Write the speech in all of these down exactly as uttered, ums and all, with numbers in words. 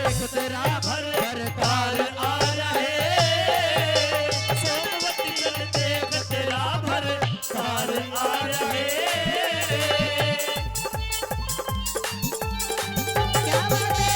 देख तेरा भरतार आ रहा है, सोमवती चल देख तेरा भरतार आ रहा है। क्या बात है?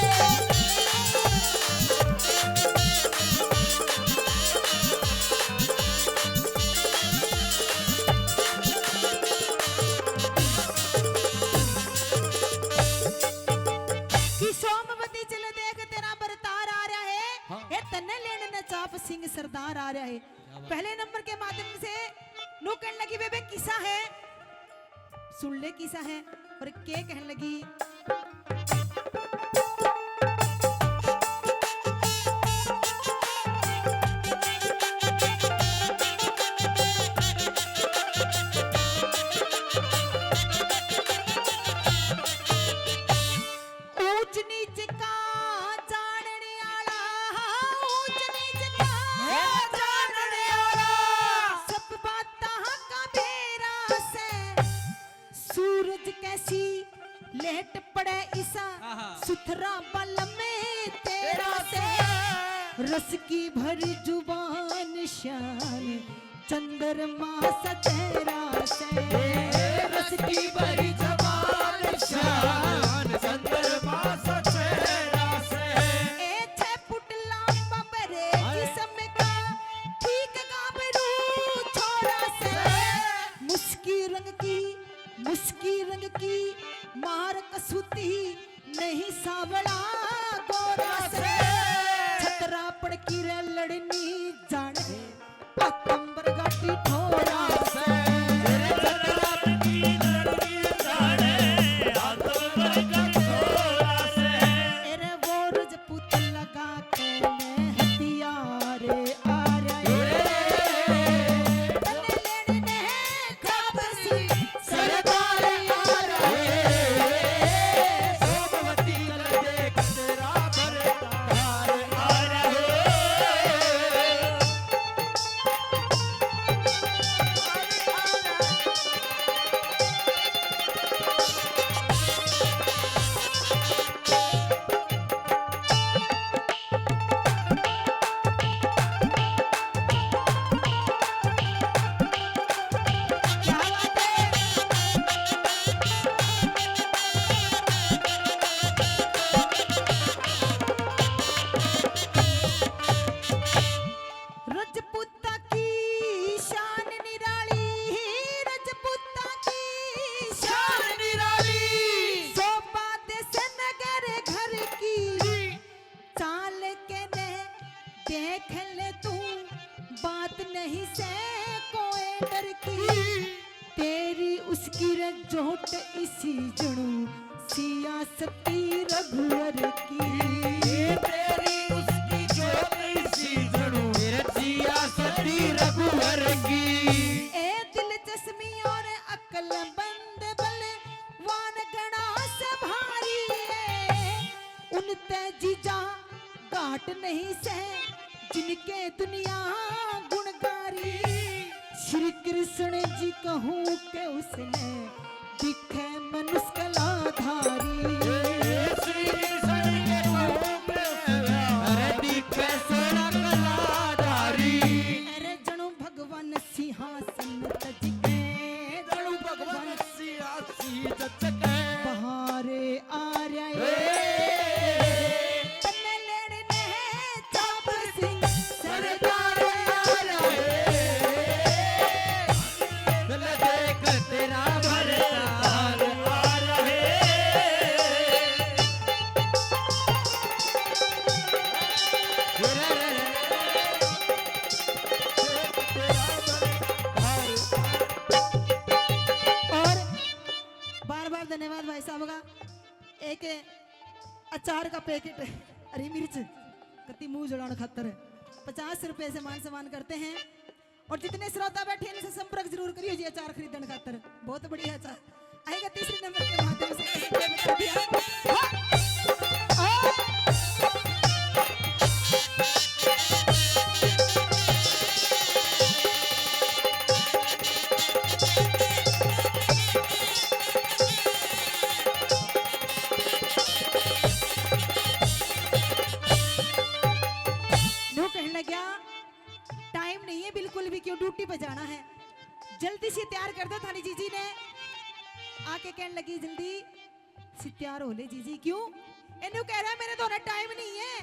कि सोमवती चले देख तेरा भरतार आ रहा है। हाँ। हे तन्ने लेने ने चाप सिंह सरदार आ रहा है। क्या बात। पहले नंबर के माध्यम से नू कहने लगी, बेबे किसा है, सुन ले किसा है। और के कहने लगी, ऊंच नीच का जानने आला, ऊंच नीच का जानने आला, सब बातां का बेरा से। सूरज कैसी लेट पड़े इसा, आहा। सुथरा बल में तेरा से। रस की भरी जुबान शान चंद्रमा सा चेहरा से। ए, रस की भरी जबान शान चंद्रमा सा चेहरा से। ए, छह फुट लंबा बरे हाय। जिस्म का ठीक गाबरू छोरा से। मुस्की रंग की, मुस्की रंग की मार कसूती नहीं सावला गोरा से। छतरा पड़की रे लड़नी जाने पतंबर गाटी ठोरा से। तेरे चक्कर की लड़की जाने, हाथ में का छोरा से। तेरे वो रजपूत लगा के मैं हथियार आ रहे। तेरे तने लेने ने काबसी सरदार आ रहे। सोमवती कल देख तेरा भरतार आ रहे। रजपूता की शान निराली, रजपूता की शान निराली। शोभा दे से नगर घर की, चाल के ने देख ले तू, बात नहीं से कोई डर की। तेरी उसकी रे जोट इसी जणू सियासती रघुवर की। तेरी उसकी जोत इसी जणू सियासती रघुवर की। ए दिलचस्मी और अकलमंद बलवान घणा से भारी है, उनते जीजा घाट नहीं से जिनके दुनिया गुणगारी। श्री कृष्ण जी कहूँ के उसने दिखे मनुष्य कलाधारी। श्री कृष्ण जी कहूँ के उसने, अरे दिखे सोलह कलाधारी। अरे जणु भगवान सिंहासन तज के, जणु भगवान सिंहासन तज के। बहारे आ रहे। तन्ने लेने ने चाप सिंह सरदार आ रहे। दिल देख तेरा भरतार आ रहे। और बार बार धन्यवाद भाई साहब का। एक अचार का पैकेट, हरी मिर्च, कत्ती मुंह जुड़ाने खातर पचास रुपए से मान सम्मान करते हैं। और जितने श्रोता बैठे हैं, इनसे संपर्क जरूर करियो जी, अचार खरीदने खातर। बहुत बढ़िया अचार। आएगा तीसरे नंबर के माध्यम से। हाँ। हाँ। नहीं है बिल्कुल भी, क्यों ड्यूटी पे जाना है। जल्दी से तैयार कर दो थारी जीजी ने। आके कहने लगी, जल्दी से तैयार हो ले जीजी। क्यों? इन्हों कह रहा है मेरे तो ना टाइम नहीं है,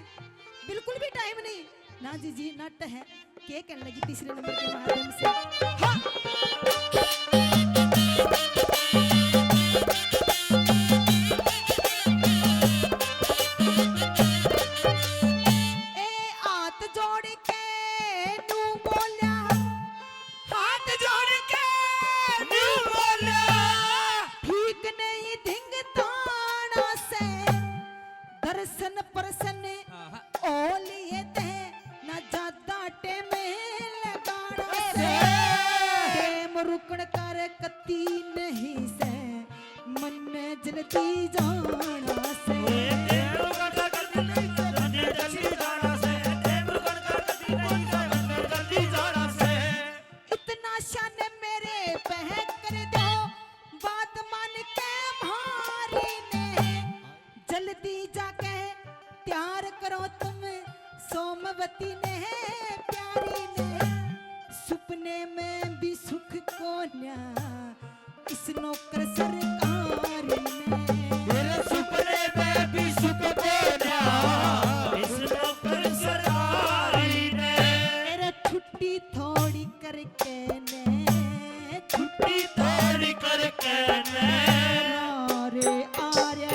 बिल्कुल भी टाइम नहीं। ना जीजी, नट है। के कहने लगी तीसरे नंबर के माध्यम से। हाँ। ए हाथ जोड़ के नू बोल्या, हाथ जोड़ के नू बोल्या, ठीक नहीं ढिंग ताना से, दर्शन परसन हाँ, हाँ। ओ लिए ते ना ज्यादा टेम लगाना से। टेम रुकण कर कती नहीं से, मन जल्दी जाना से। इतना शन मेरे पे कर दो, बात मान के म्हारी ने, जल्दी जाके तैयार करो तुम सोमवती ने प्यारी ने। सुपने में भी सुख कोन्या इस नौकर सरकारी ने। मेरे सुपने में भी सुख कोन्या इस नौकर सरकारी ने। मेरे छुट्टी थोड़ी करके ने, छुट्टी थोड़ी करके ने। अरे, अरे।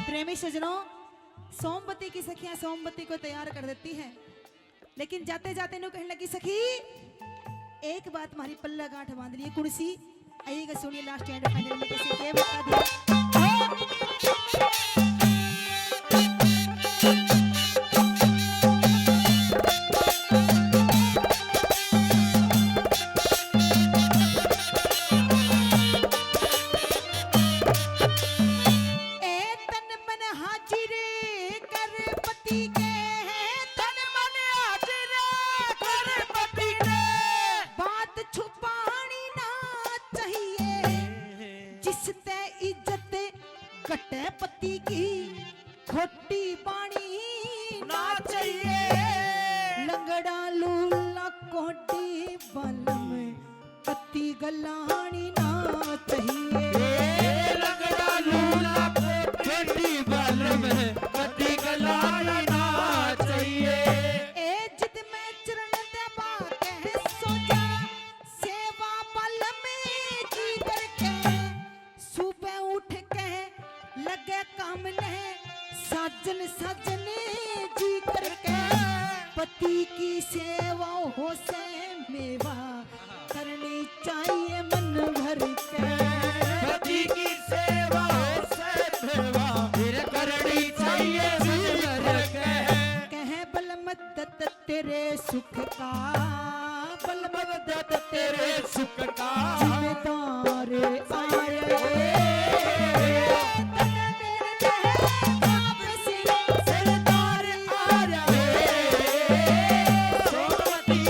प्रेमी सजनों, सोमवती की सखियां सोमवती को तैयार कर देती हैं, लेकिन जाते जाते न्यू कहने लगी, सखी, एक बात म्हारी पल्ला गांठ बांध लिए, कुर्सी आइएगा, सुनिए लास्ट एंड फाइनल में कैसे के बता दिया। ए तन मन हाजिर कर पति के, तन मन हाजिर कर पति के, बात छुपानी ना चाहिए, जिसते इज्जत घटे पति की, खोटी बाणी ना चाहिए। लंगड़ा लूला कोटी बलम, कत्ती गलानी ना चाहिए। ए लंगड़ा लूला कोटी बलम, कत्ती गलानी ना चाहिए। ए जिद में चरण दबा के सो जा, सेवा बलम जी करके, सुबह उठ के लगे काम ने, साजन साजन जी करके, पति की सेवा हो से मेवा, करनी चाहिए मन भर के। पति की सेवा हो से मेवा, फिर करनी चाहिए मन भर के। कहे बलम दत्त तेरे सुख का, बलम दत्त तेरे सुख का, जिम्मेदार आए। तन मेरे कहे आप सिर सरदार आ रहे। सोमवती